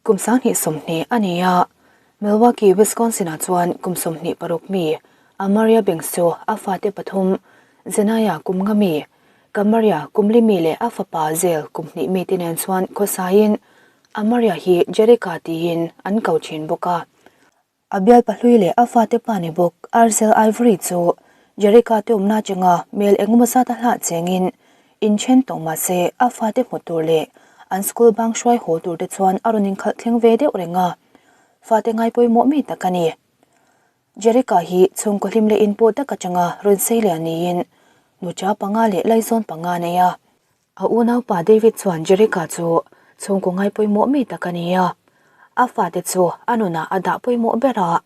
Kum 2020 a ni a, Milwaukee, Wisconsin-ah chuan kum 26 mi Amaria Banks chu a fate pathum, Zenaiah kum nga mi, Kamaria kum li mi leh a fapa Zel kum hnih mi te nen chuan khawsaiin Amaria hi Jerika tiin an ko thin bawk a. A bial pahlui leh a fate pa ni bawk Arzel Ivory chu Jerika te awmna atanga mel engemaw zat a hlah chengin inthen tawh mah se a fate hmu tur leh an school bang hruai haw tur te chuan a rawn inkhalh thleng ve deuh reng a, fate ngaipawimawh mi tak a ni. Jerika hi chhungkaw hlim leh inpawh tak atanga rawn sei lian niin nucha panga leh laizawn panga a nei a. A unaupa David chuan Jerika chu chhungkaw ngai pawimawh mi tak a ni a, a fate chu a nunah a dah pawimawh ber a,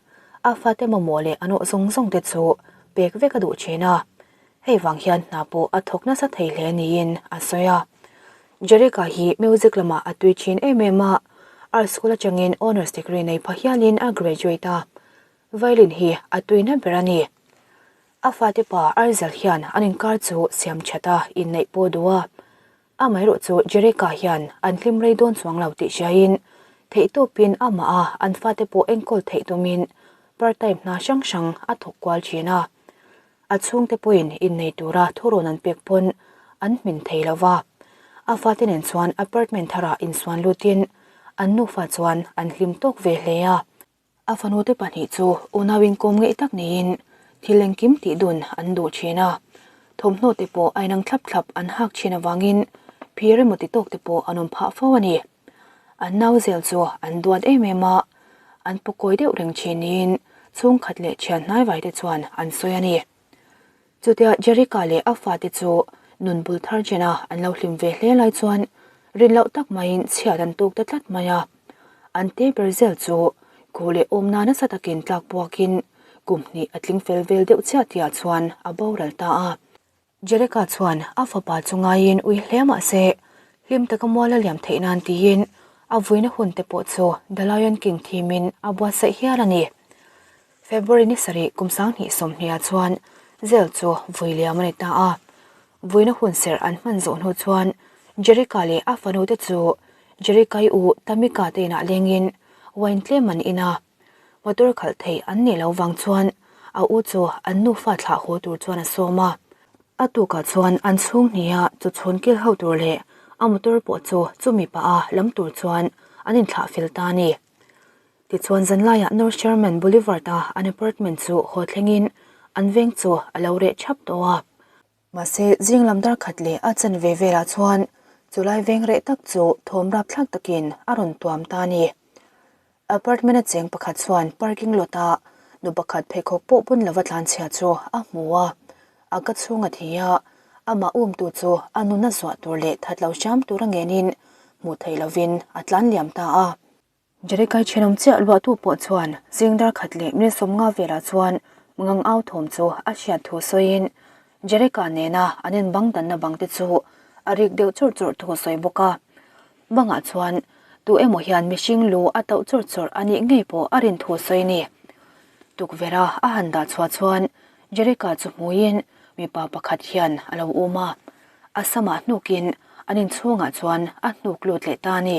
a fate mamawh leh a nawh zawng zawng te chu pek vek a duh thin a, hei vang hian hna pawh a thawk nasa thei hle niin a sawi a. Jerika hi music lamah a tui thin em em a, art school atangin honours degree nei pha hialin a graduate a, violin hi a tuina ber a ni. A fate pa Arzel hian an inkar chu siam that a inneih pawh duh a, amaherawh chu Jereka hian an hlim rei dawn chuang lo tih hriain theihtawpin amah a an fate pawh enkawl theih tumin part time hna hrang hrang a thawk kual thin a. A chhungte pawhin innei tura thurawn an pek pawn an hmin thei lo va, a fate nen chuan apartment tharah insuan lutin an nufa chuan an hlim tawk ve hle a. A fanute pahnih chu unau inkawm ngeih tak niin thil engkim tih dun an duh thin a, thawmhnaw te pawh a inang thlap thlap an hak thin avangin phir emaw ti tawk te pawh an awm phah fo a ni. An nau zel chu an duat em em a, an pawkawi deuh reng thin niin chhungkhat leh thian hnaivai te chuan an sawi a ni. Chutia Jerika leh a fate chu nun bul thar chena an lo hlim ve hle lai chuan rin loh tak maiin chhiat an tuk ta tlat mai a. An te ber zel chu khaw leh awmna nasa takin tlak buakin kum hnih a tling fel vel deuh chiah tihah chuan a boral ta a. Jerika chuan a fapa chu ngaiin ui hle mah se hlim taka mual a liam theih nan tiin a vuina hun te pawh chu The Lion King thimin a buatsaih hial a ni. February ni sarih kum 2020 ah chuan Zel chu vui liam a ni ta a. Vuina hunserh an hman zawh hnu chuan Jerika leh a fanu te chu Jerikai u Tamika te inah lengin wine tlem an in a. Motor khalh theih an nih loh vang chuan a u chu an nufa thlah haw tur chuan a sawm a. A tukah chuan an chhung hniha chu chhun kil ho tur leh a motor pawh chu chumi pah a lam tur chuan an inthlah fel ta a ni. Tichuan zanlaiah North Sherman Boulevard-a an apartment chu haw thlengin an veng chu a lo reh thap tawh a. Mahse, zing lam dar khat leh a chanve velah chuan chulai veng reh tak chu thawm rapthlak takin a rawn tuam ta a ni. Apartment-a cheng pakhat chuan parking lot-a nu pakhat pheikhawk pawh bun lova tlanchhia chu a hmu a, a ka chhung a thi a, amah umtu chu a nuna zuah tur leh that lo hram tura ngenin hmuh theih lovin a tlan liam ta a. Jerikai thenawm chiah luahtu pawh chuan zing dar khat leh minute 50 velah chuan ngang au thawm chu a hriat thu sawiin Jerika nena an inbang danna bang te chu a rik deuh chawrh chawrh thu sawi bawk a. Bangah chuan tu emaw hian mihring lu a tauh chawrh chawrh a nih ngei pawh a rin thu sawi a ni. Tukverha a han dah chhuah chuan Jerika chu hmuiin mipa pakhat hian a lo um a, a samah hnukin an inchhungah chuan a hnuk lut leh ta a ni.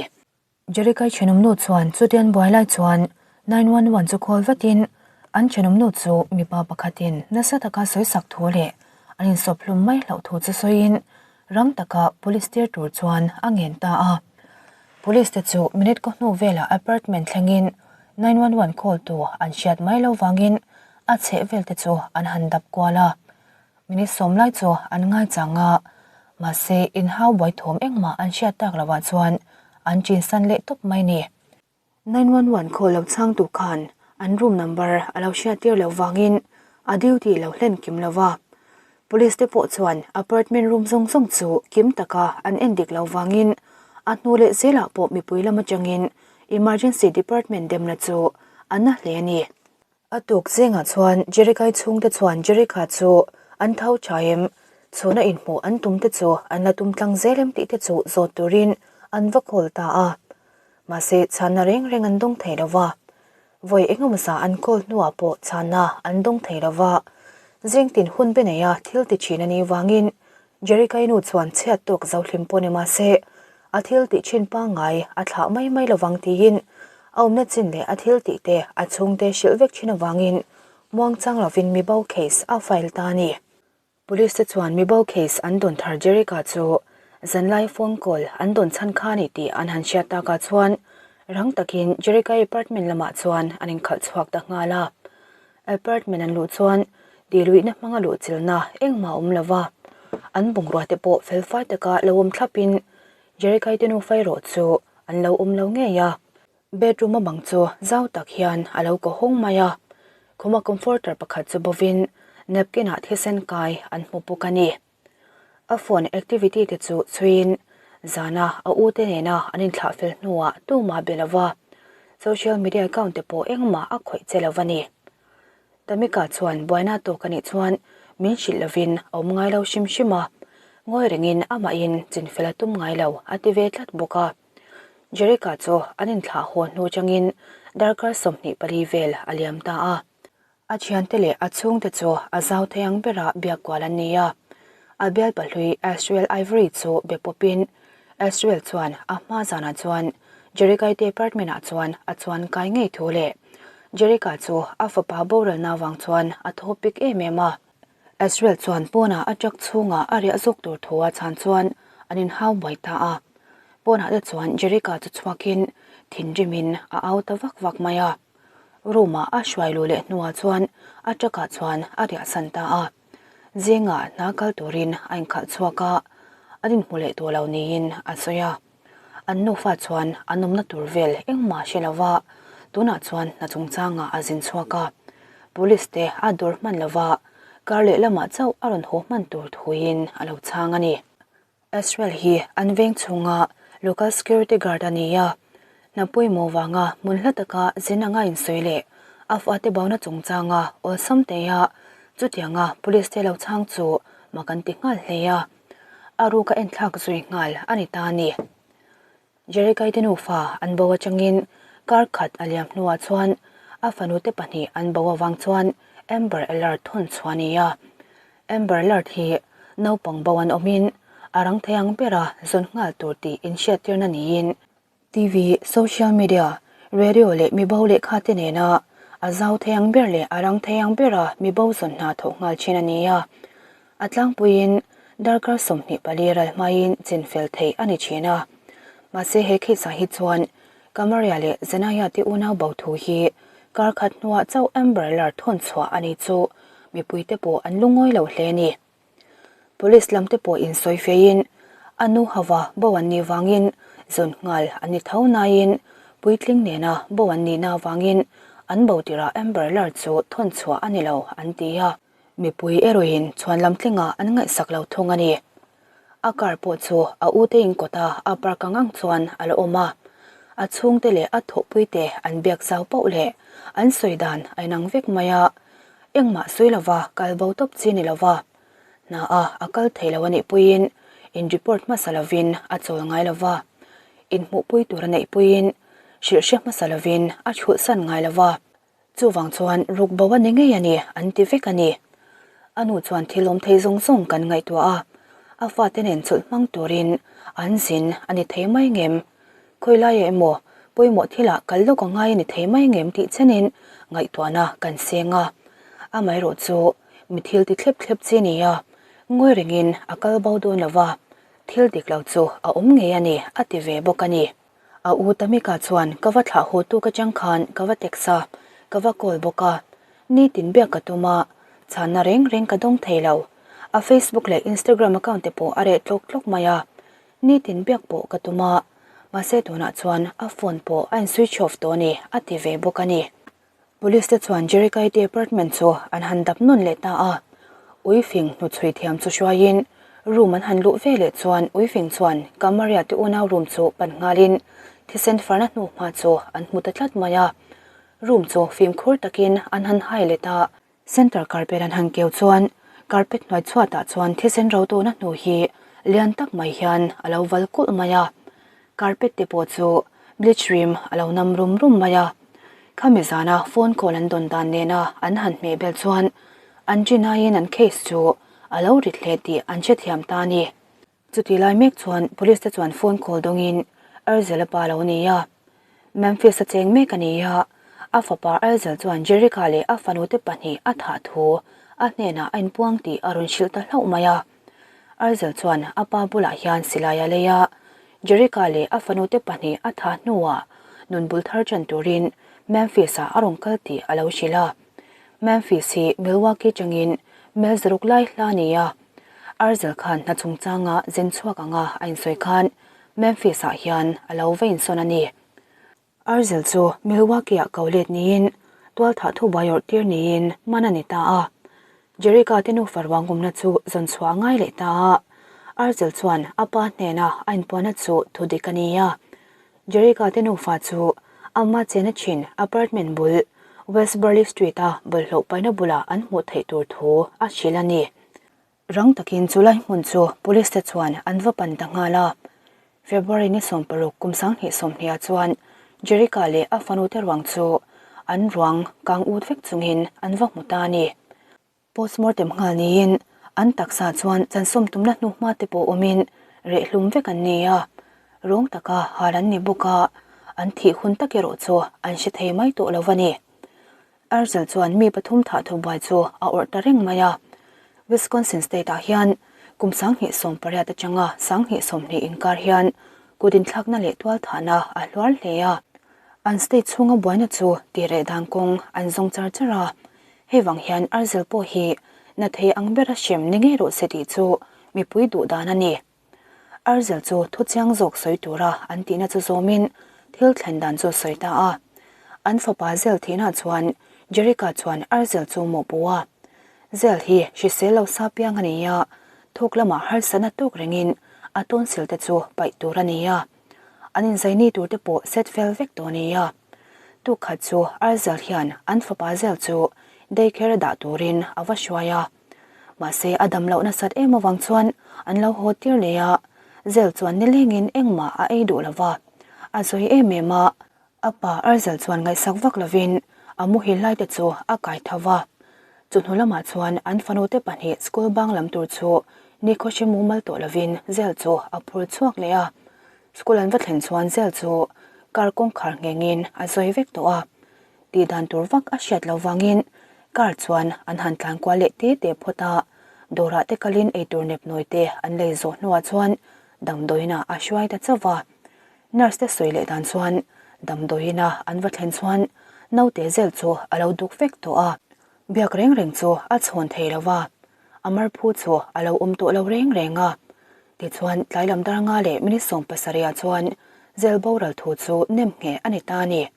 Jerikai thenawmnu chuan chutian buai lai chuan 911 chu call vatin an thenawmnu chu mipa pakhatin nasa taka sawisak thu leh an insawp hlum mai hlauh thu chu sawiin rang taka police tir tur chuan a ngen ta a. Police te chu minute kaw hnu velah apartment thlengin 911 call tu an hriat mai lo vangin a chheh vel te chu an han dap kual a. Minute sawm lai chu an ngaichang a, mahse inhau buai thawm engmah an hriat tak lovah chuan an chinsan leh tawp mai ni. 911 call lo chhangtu khan an room number a lo hriat tir loh vangin a duty lo hlen kim lo va. Police te pawh chuan apartment room zawng zawng chu kim taka an en dik loh vangin a hnu leh zelah pawh mipui lam atangin emergency department demna chu a na hle a ni. A tuk zingah chuan Jerikai chhungte chuan Jerika chu an tho tha em? Chhuna inhmuh an tum te chu an la tum tlang zel em tih te chu zawt turin an va call ta a. Mahse chhanna reng reng an dawng thei lo va. Vawi engemaw za an call hnuah pawh chhanna an dawng thei lo va. Zing tin hun be neia thil ti thin a nih vangin Jerikai nu chuan chhiat tawk zo hlim pawh ni mahse. A thil tih thin pangngai a thlah mai mai lovang tiin a awmna chin leh a thil tih te a chhungte hrilh vek thin avangin muangchang lovin mibo case a file ta a ni. Police te chuan mibo case an dawn thar Jerica chu zanlai phone call an dawn chhan kha a ni tih an han hriat takah chuan rang takin Jerica apartment lamah chuan an inkhalh chhuak ta nghal a. Apartment an luh chuan diluihna hmanga luh chilhna engmah a awm lo va, an bungrua te pawh fel fai taka lo awm thlapin Jerica te nufa erawh chu an lo awm lo ngei a. Bedroom a bang chu zau tak hian a lo kaw hawng mai a, khuma comforter pakhat chu bovin napkin ah thisen kai an hmu bawk a ni. A phone activity te chu chhuiin zana a u te nena an inthlah fel hnuah tumah be lova, social media account te pawh engmah a khawih che lo a ni. Tamika chuan buaina tawk a nih chuan min hrilh lovin a awm ngai lo hrim hrim a, ngawi rengin amahin chinfel a tum ngai lo a ti ve tlat bawk a. Jerica chu an inthlah haw hnu changin darkar 24 vel a liam ta a. A thiante leh a chhungte chu a zau thei ang bera biak kual an ni a. A bial pahlui Asriel Ivory chu be pawpin Asriel chuan a hma zanah chuan Jerica te apartment ah chuan a chuan kai ngei thu leh Jerica chu a fapa boralna avang chuan a thaw pik em em a. Asriel chuan pawnah a truck chhungah a riah zawk tur thu a chhan chuan an inhau buai ta a. Pawnah te chuan Jerica chu chhuakin thinrimin a au ta vak vak mai a. Room ah a hruai luh leh hnuah chuan a truck ah chuan a riah san ta a. Zingah hna kal turin a inkhalh chhuak a, an inhmu leh tawh lo niin a sawi a. An nufa chuan an awmna tur vel engmah hre lova, tunah chuan hna chungchangah a zin chhuak a. Police te a dawr hman lova, kar leh lamah chauh a rawn haw hman tur thuin a lo chhang a ni. Israel hi an veng chhunga local security guard a ni a, hna pawimawh vanga hmun hla taka zin anga insawi leh a fate bauna chungchanga awlsam teia chutianga police te lo chhang chu mak an ti nghal hle a, a ruka enthlak zui nghal a ni ta a ni. Jerikai te nufa an bo atangin kar khat a liam hnuah chuan a fanute pahnih an bo avang chuan Amber Alert thawn chhuah a ni a. Amber Alert hi naupang bo an awmin a rang thei ang bera zawn nghal tur tih inhriattirna niin TV, social media, radio leh mibo lehkha te nena a zau thei ang ber leh a rang thei ang bera mibo zawn hna thawh nghal thin a ni a. A tlangpuiin darkar 24 ral hmain chinfel theih a ni thin a. Mahse he case ah hi chuan Kamaria leh Zanaya te unau bo thu hi kar khat hnuah chauh Amber Alert thawn chhuah a ni chu mipuite pawh an lungawi lo hle a ni. Police lam te pawh insawi feiin a nu hava bo an nih vangin zawn nghal an ni tho naiin puitling nena bo an nihna avangin an bo tirah Amber Alert chu thawn chhuah a ni lo an ti a. Mipui erawhin chhuan lam tlingah an ngaihsak lo thung a ni. A car pawh chu a ute in kawta a park ang ang chuan a la awm a. A chhungte leh a thawhpuite an biak zau pauh leh an sawi dan a inang vek mai a. Engmah sawi lova kal bo tawp chi ni lova hna a a kal thei lo a nih puiin in report hmasa lovin a chawl ngai lova, inhmuhpui tur a neih puiin hrilh hre hmasa lovin a chhulhsan ngai lova. Chuvang chuan ruk bo a ni ngei a ni, an ti vek a ni. A nu chuan thil awm thei zawng zawng kan ngaihtuah a, a fate nen chawlh hmang turin an zin a ni thei mai ngem? Khawi laiah emaw pawimawh thilah kal lawk a ngai a ni thei mai ngem tih chenin ngaihtuahna kan seng a. Amaherawh chu mi thil ti thlep thlep chi ni a, ngawi rengin a kal bo dawn lo va, thil dik lo chu a awm ngei a ni, a ti ve bawk a ni. A u Tamika chuan ka va thlah haw tu ka chang khan ka va text a, ka va call bawk a. Nitin biak ka tum a, chhanna reng reng ka dawng thei lo. A Facebook leh Instagram account te pawh a reh tlawk tlawk mai a. Nitin biak pawh ka tum a, mahse tunah chuan a phone pawh a in switch off tawh a ni, a ti ve bawk a ni. Police te chuan Jerikai te apartment chu an han dap nawn leh ta a, uifing hnuchhui thiam chu hruaiin room an han luh ve leh chuan uifing chuan Kamaria te unau room chu pan nghalin thisen farna hnu hma chu an hmu ta tlat mai a, room chu fimkhur takin an han hai let a. Center carpet an han keu chuan carpet hnuai chhuatah chuan thisen ro tawhna hnu hi lian tak mai hian a lo val kulh mai a, carpet te pawh chu bleach rim a lo nam rum rum mai a. Khami zana phone call an dawn dan nena an han hmeh bel chuan an rinaiin an case chu a lo rit hle tih an hrethiam ta a ni. Chutih lai mek chuan police te chuan phone call dawngin Arzel a pa lo ni a. Memphis a cheng mek a ni a, a fapa Arzel chuan Jerica leh a fanute pahnih a thah thu a hnenah a inpuang tih a rawn hrilh ta hlauh mai a. Arzel chuan a pa bulah hian silai a lei a, Jerica leh a fanute pahnih a thah hnuah nun bul thar chan turin Memphis-ah a rawn kal tih a lo hrilh a. Memphis hi Milwaukee changin mel zaruk lai hla a ni a, Arzel khan hna chungchanga zen chhuak anga a insawi khan Memphis-ah hian a lo va insawn a ni. Arzel chu Milwaukee-ah ko let niin tualthah thubuai awrh tir niin man a ni ta a. Jerica te nufa ruangumna chu zawn chhuah a ngai leh ta a. Arzel chuan a pa hnena a inpuahna chu thudik a ni a. Jerica te nufa chu amma chena thin apartment bul West Burley Street-a bawlhhlawh paihna bulah an hmuh theih tur thu a hrilh a ni. Rang takin chu lai hmun chu police te chuan an va pan ta nghal a. February ni 60 kum 2020 chuan Jerica leh a fanute ruang chu an ruang kang ut vek chungin an va hmu ta a ni. Postmortem nghal niin an taksa chuan chansawm tumna hnuhma te pawh awmin rehhlum vek an ni a, rawng taka hal an ni bawk a, an thih hun tak erawh chu an hre thei mai tawh lo a ni. Arzel chuan mi pathum thah thubuai chu a awrh ta reng mai a. Wisconsin state ah hian kum 2018 atanga 2020 inkar hian kut inthlakna leh tualthahna a hluar hle a. An state chhunga buaina chu tireh dan kawng an zawng char char a. Hei vang hian Arzel pawh hi na thei ang bera hrem ni ngei rawh se tih chu mipui duh dan a ni. Arzel chu thu chiang zawk sawi tura an tihna chu zawmin thil thlen dan chu sawi ta a. An fapa Zel thihna chuan Jerica chuan Arzel chu mawhpuh a. Zel hi hrisel lo sa piang a ni a, thuk lamah harsatna tawk rengin a tonsil te chu paih tur a ni a. An inzaini tur te pawh set fel vek tawh a ni a. Tukkhat chu Arzel hian an fapa Zel chu daycare a dah turin a va hruai a. Mahse a dam loh nasat em avang chuan an lo haw tir leh a, Zel chuan nilengin engmah a ei duh lo va. A zawi em em a, a pa Arzel chuan ngaihsak vak lovin a muhil lai te chu a kai tho va. Chu hnu lamah chuan an fanute pahnih school bang lam tur chu nikhaw hre mumal tawh lovin Zel chu a phur chhuak leh a. School an va thlen chuan Zel chu car kawngkhar nghengin a zawi vek tawh a, tih dan tur vak a hriat loh vangin car chuan an han tlan kual leh te te phawt a, dawrah te kalin eitur nepnawi te an lei zawh hnuah chuan damdawiinah a hruai ta chauh va. Nurse te sawi leh dan chuan damdawiinah an va thlen chuan naute Zel chu a lo duk vek tawh a, biak reng reng chu a chhawn thei lo va, a marphu chu a lo awm tawh lo reng reng a. Tichuan, tlai lam dar nga leh minute 70 ah chuan Zel boral thu chu nem ngheh a ni ta a ni.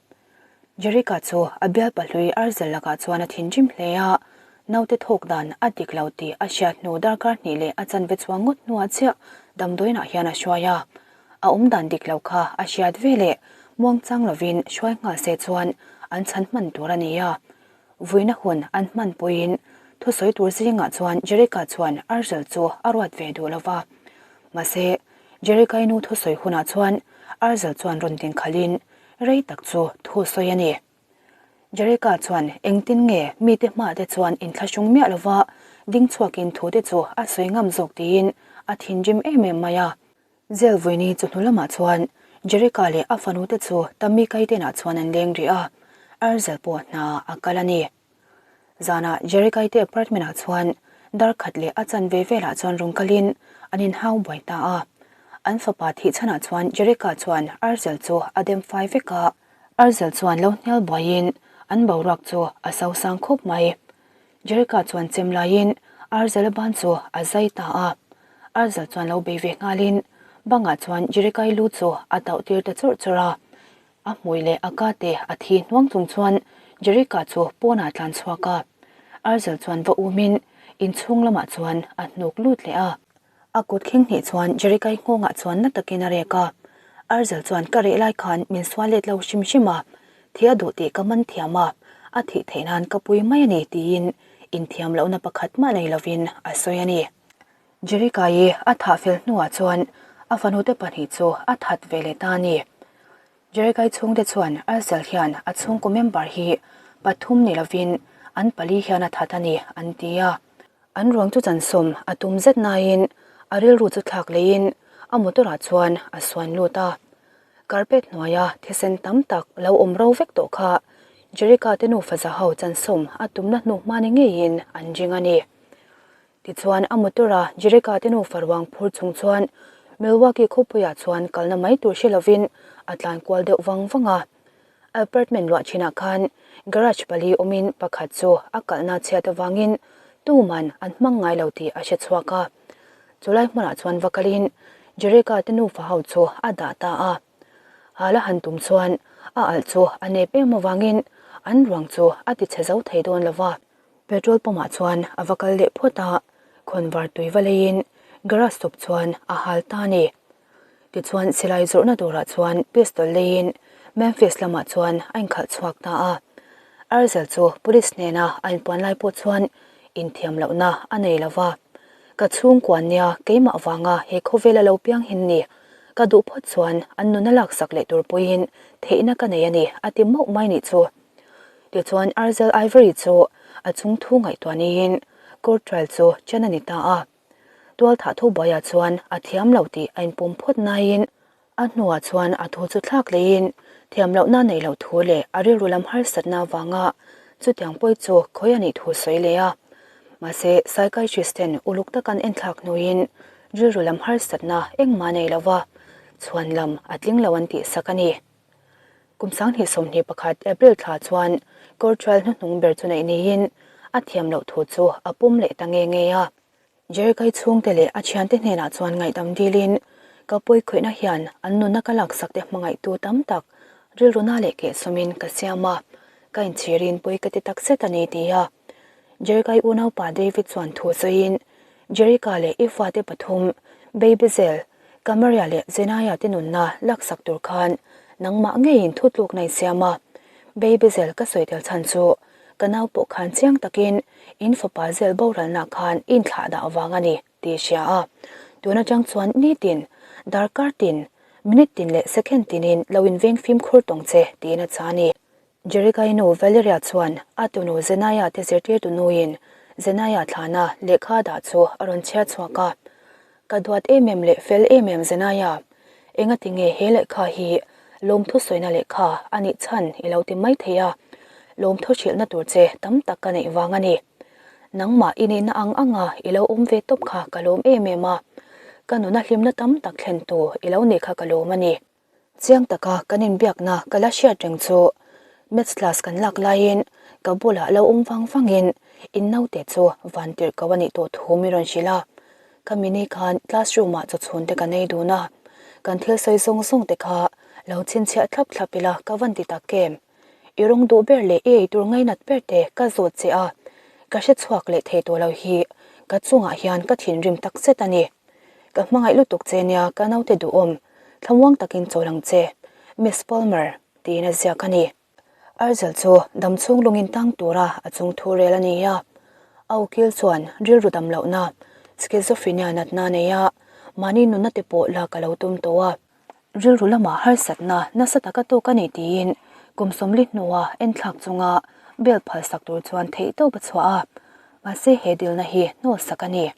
Jerica chu a bial pahlui Arzel lakah chuan a thinrim hle a, naute thawk dan a dik lo tih a hriat hnu darkar hnih leh a chanve chuang ngawt hnuah chiah damdawiinah hian a hruai a. A awm dan dik lo kha a hriat ve leh muangchang lovin hruai nghal se chuan an chhan hman tur a ni a. Vuina hun an hman pawhin thusawi tur zingah chuan Jerica chuan Arzel chu a ruat ve duh lo va. Mahse, Jerica-i nu thusawi hunah chuan Arzel chuan rawn tinkhalhin rei tak chu thu sawi a ni. Jerica chuan engtin nge mite hmaah te chuan inthlahrung miah lova ding chhuakin thute chu a sawi ngam zawk tiin a thinrim em em mai a. Zel Vuini chu hnu lamah chuan Jerica leh a fanute chu Tammy Kaiten-ah chuan an leng rih a, Arzel pawh hna a kal a ni. Zanah Jerica-i te apartment-ah chuan dar khat leh a chanve velah chuan rawn kalin an inhau buai ta a. An fapa thih chhanah chuan Jerica chuan Arzel chu a dem fai vek a, Arzel chuan lo hnial buaiin an boruak chu a sosang khawp mai. Jerica chuan chem laiin Arzela ban chu a zai ta a. Arzel chuan lo bei ve nghalin bangah chuan Jerica-i lu chu a tauh tir ta chawrh chawrh a. A hmui leh a ka te a thi hnuang chung chuan Jerica chu pawnah tlan chhuak a. Arzel chuan va umin inchhung lamah chuan a hnuk lut leh a. A kut khing hnih chuan Jerica-i nghawngah chuan na takin a rek a. Arzel chuan ka reh lai khan min sual let lo hrim hrim a, thi a duh tih ka man thiam a, a thih theih nan ka pui mai a ni tiin inthiam lohna pakhat mah nei lovin a sawi a ni. Jerica-i a thah fel hnuah chuan a fanute pahnih chu a that ve leh ta a ni. Jerica-i chhungte chuan Arzel hian a chhungkaw member hi pathum ni lovin an pali hian a that a ni an ti a. An ruang chu chansawm a tum zet nain A rilru chu thlak leiin a motor ah chuan a suan lut a. Carpet hnuaia thisen tam tak lo awm ro vek tawh kha Jerica te nufa za ho chansawm a tumna hnu hma ni ngeiin an ring a ni. Tichuan a motor a Jerica te nufa ruang phur chung chuan Milwaukee khawpuiah chuan kalna mai tur hre lovin a tlan kual deuh vang vang a. Apartment luah thinah khan garage pali awmin pakhat chu a kalhna chhiat avangin tuman an hmang ngai lo tih a hre chhuak a. Chulai hmunah chuan va kalin Jereka te nufa ho chu a dah ta a. Hala han tum chuan a alh chu a nep em avangin an ruang chu a ti chhe zo thei dawn lo va. Petrol pump ah chuan a va kal leh phawt a, khawnvar tui va leiin garage tawp chuan a hal ta a ni. Tichuan silai zawrhna turah chuan pistol leiin Memphis lamah chuan a inkhalh chhuak ta a. Arzel chu police hnena a inpuan lai pawh chuan inthiam lohna a nei lo va. Ka chhungkua nia keimah vanga he khawvela lo piang hin ni, ka duh phawt chuan an nuna laksak leh tur pawhin theihna ka nei a ni a ti mauh mai nih chu. Tichuan Arzel Ivory chu a chungthu ngaihtuah niin court trial chu chen a ni ta a. Tualthah thu buaiah chuan a thiam lo tih a inpum phawt naiin a hnuah chuan a thu chu thlak leiin thiam lohna nei loh thu leh a rilru lam harsatna avanga chutiang pawi chu khawi a nih thu sawi leh a. Mahse, psychiatrist ten uluk tak an enthlak hnuin rilru lam harsatna engmah nei lova chhuan lam a tling lo an tihsak a ni. Kum 2021 April thla chuan court trial hnuhnung ber chu neih niin a thiam loh thu chu a pawm leh ta nge nge a. Jerikai chhungte leh a thiante hnenah chuan ngaihdam dilin, Ka pawikhawihna hian an nunna ka laksak te hmangaihtu tam tak rilruna leh kehsawmin ka siam a, ka inchhirin pawi ka ti tak zet a ni ti a. Jerikai unaupa David chuan thu sawiin, Jerika leh i fate pathum, Baby Zel, Kamaria leh Zenaia te nunna laksak tur khan nangmah ngeiin thutlukna i siam a. Baby Zel ka sawi tel chhan chu ka nau pawh khan chiang takin in fapa Zel boralna khan i inthlah dah vang a ni tih i hria a. Tun atang chuan nitin, darkar tin, minute tin leh second tinin lo inveng fimkhur tawng che tiin a chah a ni. Jerikai nu Valeria chuan a tunu Zenaia te zirtirtu nuin Zenaia thlana lehkha dah chu a rawn chhiar chhuak a. Ka duat em em leh fel em em Zenaia, engati nge he lehkha hi lawmthu sawina lehkha a nih chhan i lo ti mai thei a, lawmthu hrilhna tur che tam tak ka neih vang a ni. Nangmah i nihna ang anga i lo awm ve tawp kha ka lawm em em a, ka nuna hlimna tam tak thlentu i lo nih kha ka lawm a ni. Chiang taka kan inbiakna ka la hriat reng chu Maths class kan lak laiin ka bulah lo awm vang vangin in naute chu van tirh ko a nih tawh thu mi rawn hrilh a. Ka mini khan classroom ah chaw chhun te kan ei dun a, kan thil sawi zawng zawng te kha lo chhinchhiah thlap thlap ila ka van ti tak em. I rawng duh ber leh i eitur ngainat ber te ka zawt che a, ka hre chhuak leh thei tawh lo hi ka chungah hian ka thinrim takzet a ni. Ka hmangaih lutuk che nia ka naute duhawm, thlamuang takin chawl ang che, Miss Palmer, tiin a ziak a ni. Arzel chu dam chhung lungin tang tura a chung thu rel a ni a. A ukil chuan rilru dam lohna, schizophrenia natna nei a, mahni nunna te pawh lak a lo tum tawh a. Rilru lamah harsatna nasa taka tawk a ni tiin kum 40 hnua enthlak chunga bail phalsak tur chuan theihtawp a chhuah a, mahse he dilna hi hnawlsak a ni.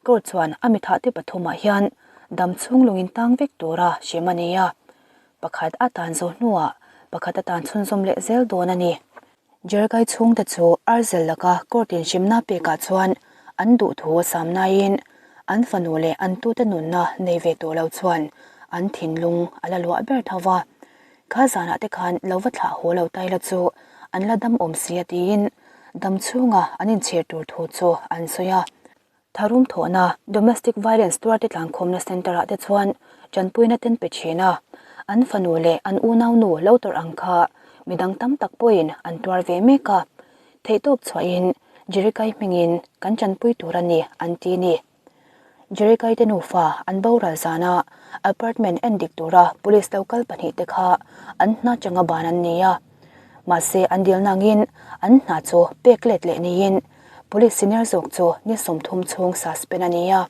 Court chuan a mithahte pathumah hian dam chhung lungin tang vek tura hrem a ni a, pakhat a tan zawh hnuah pakhat a tan chhunzawm leh zel dawn a ni. Jerkai chhungte chu Arzel laka court in hremna pekah chuan an duh thu a sam naiin an fanu leh an tute nunna nei ve tawh lo chuan an thinlung a la luah ber tho va. Kha zanah te khan lo va thlah haw lo Taila chu an la dam awm si a tiin dam chhunga an inchhir tur thu chu an sawi a. Tharum thawhna, Domestic Violence tuarte tlankhawmna Centre ah te chuan tanpuina ten pe thin a, an fanu leh an unaunu lo tawrh ang kha midang tam tak pawhin an tuar ve mek a, theihtawp chhuahin Jerikai hmingin kan tanpui tur a ni an ti ni. Jerikai te nufa an boral zana apartment en dik tura police lo kal pahnihte kha an hna changa ban an ni a. Mahse an dil nangin an hna chu pek let leh niin police senior zawk chu ni 30 chhung suspend a ni a,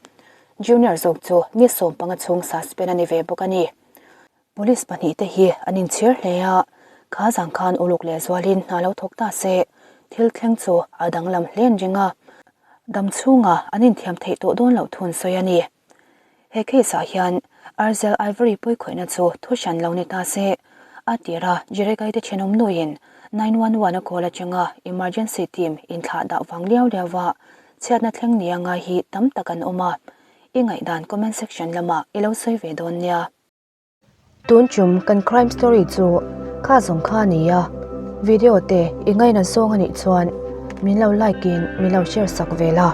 junior zawk chu ni 15 chhung suspend a ni ve bawk a ni. Police pahnihte hi an inchhir hle a, kha zang khan uluk leh zualin hna lo thawk ta se thil thleng chu a danglam hle an ring a, dam chhunga an inthiam theih tawh dawn loh thun sawi a ni. He case ah hian Arzel Ivory pawikhawihna chu thu hran lo ni ta se, a tira Jerekai te thenawm nuin 911 a call atanga emergency team inthlah dah vang liau liau va chhiatna thleng nia ngai hi tam tak an awm a, i ngaihdan comment section lamah i lo sawi ve dawn nia. Tun chum kan crime story chu kha zawng kha a ni a, video te i ngaina zawng a nih chuan min lo like in min lo share sak ve la,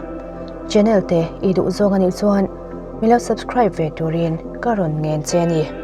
channel te i duh zawng a nih chuan min lo subscribe ve turin ka rawn ngen che a ni.